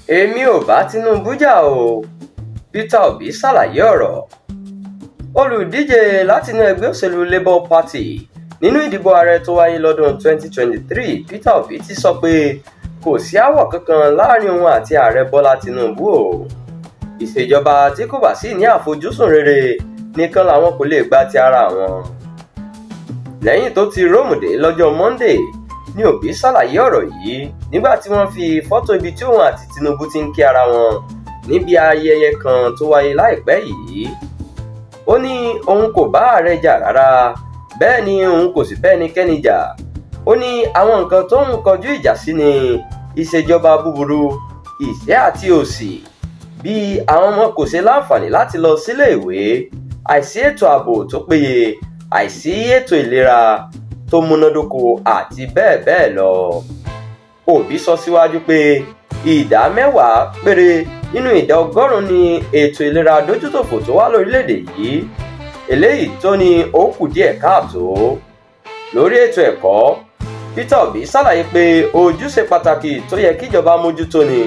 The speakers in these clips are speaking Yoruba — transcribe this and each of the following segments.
Èmi ò bá Tinubu jà o, Peter Obi ṣàlàyé ọ̀rọ̀. Olùdíje látinú ẹgbẹ́ òṣèlú Labour Party nínú ìdìbò ààrẹ tó wáyé lọ́dún 2023, Peter Obi, ti sọ pé kò sí aáwọ̀ kankan láàrin òun àti Ààrẹ Bọ́lá Tinubu o. Ìṣèjọba tí kò bá sì ní àfojúsùn rere nìkan làwọn kò lè gba ti ara àwọn. Lẹ́yìn tó ti Róòmù dé lọ́jọ́ Monday ní Obi ṣàlàyé ọ̀rọ̀ yìí nígbà tí wọ́n fi fọ́tò ibi tí òun àti Tinubu ti ń kí ara wọn níbi ayẹyẹ kan tó wáyé láìpẹ́ yìí. Ó ní òun kò bá ààrẹ jà rárá, bẹ́ẹ̀ ni òun kò sì bá ẹnikẹ́ni jà. Ó ní àwọn nǹkan tóun kọjú ìjà sí ni ìṣèjọba búburú, ìṣẹ́ àti òṣì, bí àwọn ọmọ kò ṣe láǹfààní láti lọ síléèwé, àìsí ètò ààbò tó péye, àìsí ètò ìlera tó múnádóko àti bẹ́ẹ̀ bẹ́ẹ̀ lọ. Obi sọ síwájú pé ìdá 10 péré nínú ìdá 100 ní ètò ìlera dójútòfò tó wà lórílẹ̀-èdè yìí, eléyìí tó ní ó kù díẹ̀ káàtó. Lórí ètò ẹ̀kọ́, Peter Obi ṣàlàyé pé ojúṣe pàtàkì tó yẹ kíjọba mójútó ni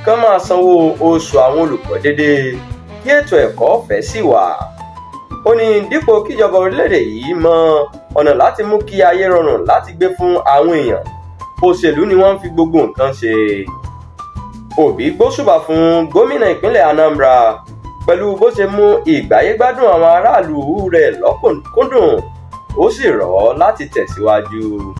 kán máa sanwó oṣù àwọn olùkọ́ déédéé, kí ètò ẹ̀kọ́ ọ̀fẹ́ sì wà. Ó ní dípò kíjọba orílẹ̀-èdè yìí mọ ọ̀nà láti mú kí ayé rọrùn láti gbé fún àwọn èèyàn, òṣèlú ni wọ́n ń fi gbogbo nǹkan ṣe. Obi gbóṣùbà fún gómìnà ìpínlẹ̀ Anambra pẹ̀lú bó ṣe mú ìgbáyégbádùn àwọn aráàlú rẹ̀ lọ́kùnkúndùn, ó sì rọ̀ ọ́ láti tẹ̀síwájú.